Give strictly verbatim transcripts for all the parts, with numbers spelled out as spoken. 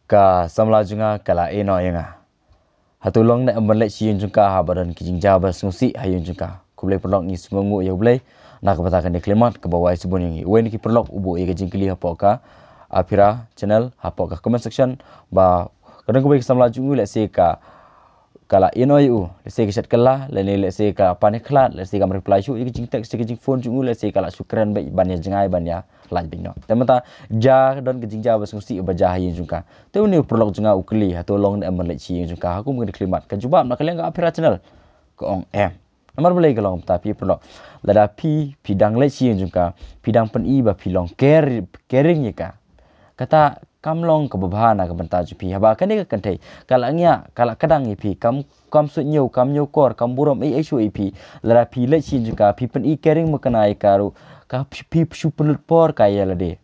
Ka samla jong nga ka la ïehnoh ïa nga. Hato long ne em ban leit sha ïing jong ka haba don ki jingjia ba sngewsih ha ïing jong ka? Khublei paralok, ngi sngewnguh ïa U Blei na ka bynta kane ka khyllipmat kaba u ai shibun ïa ngi. Uwei na ki paralok u buh ïa ka jingkylli hapoh ka Aphira channel, hapoh ka comment section, ba ka don kawei ka samla jong u, lehse ka ka la ïehnoh ïa u, lehse ka shet kylla, lane lehse ka pan ïakhlad, lehse kam reply shuh ïa ka jingtext, ïa ka jingphone jong u, lehse ka la shu kren beit ban ïa jngai, ban ïa lait beit noh. Te mynta jia don ka jingjia ba sngewsih ba jia ha ïing jong ka. Te une u paralok jong nga u kylli, hato long ne em ban leit sha ïing jong ka ha kum kane ka khyllipmat? Ka jubab na ka liang ka Aphira channel ka ong em. Namar balei ka long kumta, phi paralok? Lada phi, phi dang leit sha ïing jong ka, phi dang pyni ba phi long care, caring ïa ka. Kata kam long kaba bha na ka bynta jong phi. Haba kane ka kynthei ka la ngiah, ka la kdang ïa phi, kam, kam suidñiew, kam ñiewkor, kam burom ei ei shuh ïa phi. Lada phi leit sha ïing jong ka, phi pyni caring makna ïa ka ruh, ka phi, phi shu pynlut por kai ïa lade.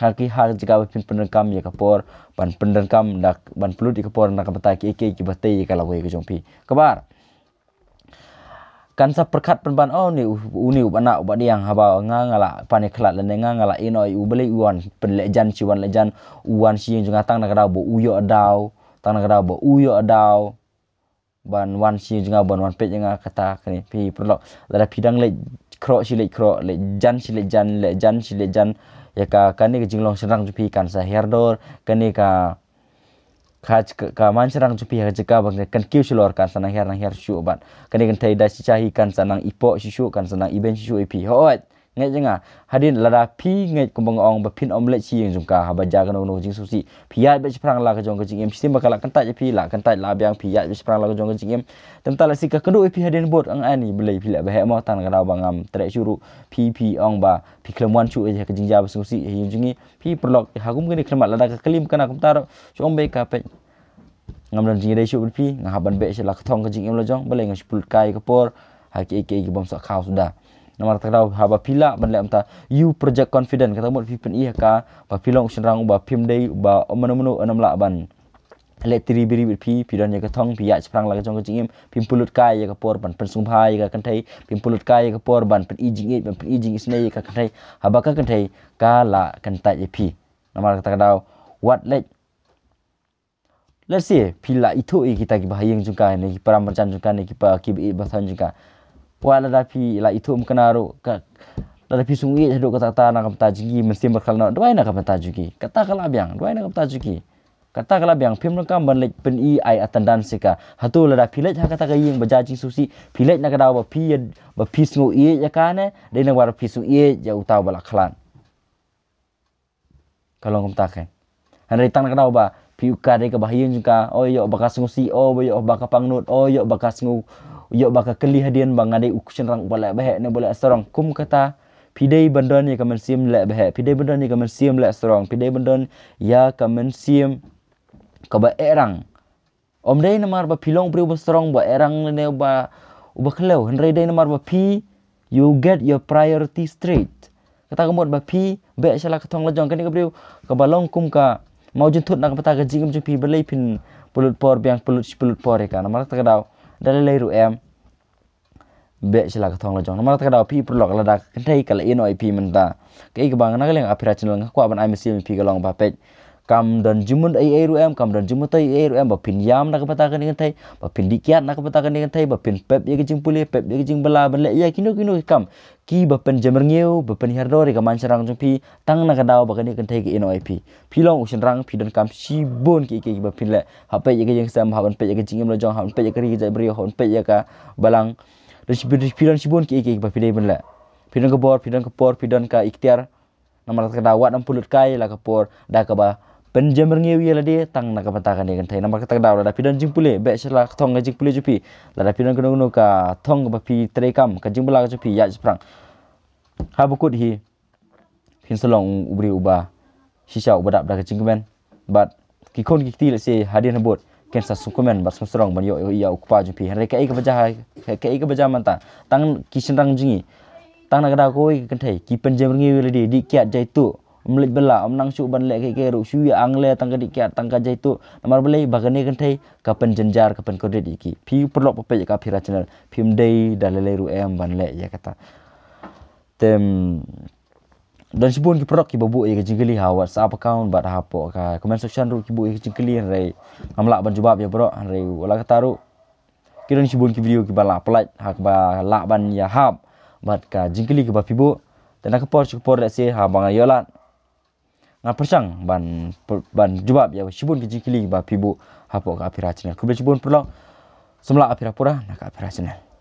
Ha ki, ha ka jaka ba phin pyndonkam ïa ka por ban pyndonkam da, ban pynlut ïa ka por na ka bynta kiei kiei kiba tei ïa ka lawei ka jong phi. Kaba ar, kan sa pyrkhat pynban, oh, une u, une u ba nah u ba diang, haba nga, nga la pan ïakhlad lane nga, nga la ïehnoh ïa u, balei u wan pynlehjan shi wan lehjan, u wan sha ïing jong nga tang na ka daw ba u ïoh daw, tang na ka daw ba u ïoh daw ban wan sha ïing jong nga, ban wan peit ïa nga. Kata kane, phi paralok, lada phi dang leit khroh shi leit khroh, lehjan shi lehjan, lehjan shi lehjan ïa ka, kane ka jinglong shynrang jong phi kan sa hiar dor, kane ka ka, ka, ka man shynrang jong phi ha ka jaka ba kan kiew shalor kan sa nang hiar, nang hiar shuh bad kane ka kynthei da shisha hi kan sa nang ipoh shuh shuh, kan sa nang ibeiñ shuh shuh ïa phi. Hooid, ngeit ïa nga, hadien lada phi ngeit kumba nga ong ba phin ym leit sha ïing jong ka haba jia kano kano ka jingsngewsih, phi ïaid beit shaphrang la ka jong ka jingim. Shisien ba ka la kyntait ïa phi, la kyntait la biang, phi ïaid beit shaphrang la ka jong ka jingim. Te mynta lehse ka kynduh ïa phi hadien bud, ong ani balei phi leh ba heh mo, tang na ka daw ba ngam treh shuh ruh, phi, phi ong ba phi khlem wan shuh ïa ka jingjia ba sngewsih ha ïing jong ngi. Phi paralok, ha kum kane ka khyllipmat lada ka kylli ma ka na kumta ruh, shu ong beit ka, peit, ngam don jingïadei shuh bad phi, nga hap ban beh sha la ka thong ka jingim la jong, balei nga shu pynlut kai ïa ka por ha kiei kiei ki bym sah khaw suda. Namar kata ka daw haba phi lah ban leh mynta, you project confident, kata ka mut phi pyni ha ka ba phi long u shynrang uba phim dei, uba ym mano mano ym lah ban leh tiri biri bad phi, phi don ïa ka thong, phi ïaid shaphrang la ka jong ka jingim, phim pynlut kai ïa ka por ban pynsngewbha ïa ka kynthei, phim pynlut kai ïa ka por ban pyni jingïeit, ban pyni jingisynei ïa ka kynthei. Haba ka kynthei ka la kyntait ïa phi. Namar kata ka daw, wat leh, let's say, phi la ithuh ïa kita kiba ha ïing jong ka ne ki para marjan jong ka ne ki pa, kiba ïeit ba thaiñ jong ka. Wat lada phi la ithuh ma ka na ruh, ka, lada phi sngewïeit haduh katta katta na ka bynta jong ki, mynsiem markhar noh, duwai na ka bynta jong ki. Kata ka la biang, duwai na ka bynta jong ki. Kata ka la biang, phim donkam ban leit pyni ai attendance ïa ka. Hato lada phi leit ha kata ka ïing ba jia jingsngewsih, phi leit na ka daw ba phi, ba phi sngewïeit ïa ka ne, dei na ka daw ba phi sngewïeit ïa uta uba la khlad? Ka long kumta keiñ. Hynrei tang na ka daw ba phi ïohi ka dei kaba ha ïing jong ka, o ïoh ba ka sngewsih, o ba ïoh ba ka pangnud, o ïoh ba ka sngew, ïoh ba ka kylli hadien ba nga dei u shynrang uba leh ba heh ne ba leh sarong. Kum kata, phi dei ban don ïa ka mynsiem leh ba heh, phi dei ban don ïa ka mynsiem leh sarong, phi dei ban don ïa ka mynsiem kaba ehrang. Ym dei namar ba phi long u briew ba strong, ba ehrang ne ba, uba khlem, hynrei dei namar ba phi, you get your priority straight. Kata ka mut ba phi beh sha la ka thong la jong. Kane ka briew kaba long kum ka mawjynthut na ka bynta ka jingim jong phi, balei phin pynlut por biang, pynlut shi pynlut por ïa ka? Namar kata ka daw, da lei lei ruh em, beh sha la ka thong la jong. Namar kata ka daw phi paralok, lada ka kynthei ka la ïehnoh ïa phi mynta, kaei kaba nga na ka liang Aphira channel nga kwah ban ai mynsiem ïa phi ka long ba peit, kam don jingmut ei ei ruh em, kam don jingmut ei ei ruh em ba phin ïam na ka bynta kane ka kynthei, ba phin dih kiad na ka bynta kane ka kynthei, ba phin pep ïa ka jingpule, pep ïa ka jingbylla, ban leh ïa kino kino ki kam kiba pynjem rngiew, ba pynhiar dor ïa ka man shynrang jong phi, tang na ka daw ba kane ka kynthei ka ïehnoh ïa phi. Phi long u shynrang, phi donkam shibun kiei kiei kiba phin leh. Hap peit ïa ka ïing ka sem, hap ban peit ïa ka jingim la jong, hap ban peit ïa ka ri ka jaitbynriew, hap ban peit ïa ka balang. Don shibun, phi don shibun kiei kiei kiba phi dei ban leh. Phi don ka bor, phi don ka por, phi don ka iktiar. Namar kata ka daw wat ym pynlut kai la ka por da kaba pynjem rngiew ïa lade tang na ka bynta kane ka kynthei. Namar kata ka daw lada phi don jingpule, beh sha la ka thong ka jingpule jong phi. Lada phi don kano kano ka thong kaba phi treikam, ka jingbylla ka jong phi, ïaid shaphrang. Haba kut hi, phin sa long u briew uba shisha uba dap da ka jingkmen. Bad ki khun ki kti lehse hadien habud kin sa sngewkmen bad sngewsarong ban ïoh ïa u kpa jong phi. Hynrei kaei kaba jia, kaei kaba jia mynta, tang ki shynrang jong ngi, tang na ka daw kawei ka kynthei, ki pynjem rngiew ïa lade, dih kiad jaituh, ym leit bylla, ym nang shuh ban leh kaei kaei ruh, shu ïa ang leh tang ka dih kiad, tang ka jaituh. Namar balei? Ba kane ka kynthei ka pynjynjar, ka pynkordit ïa ki. Phi paralok ba peit ïa ka Aphira channel, phim dei da lei lei ruh em ban leh ïa kata. Te don shibun ki paralok kiba buh ïa ka jingkylli ha WhatsApp account bad hapoh ka comment section ruh ki buh ïa ka jingkylli, hynrei ngam lah ban jubab ïa baroh, hynrei wat la katta ruh ki don shibun ki video kiba la pynlait ha kaba lah ban ïahap bad ka jingkylli kaba phi buh. Te na ka por sha ka por lehse haba nga ïoh lad nga pyrshang ban, ban jubab ïa shibun ki jingkylli kiba phi buh hapoh ka Aphira channel. Khublei shibun paralok. Samla Aphira pura na ka Aphira channel.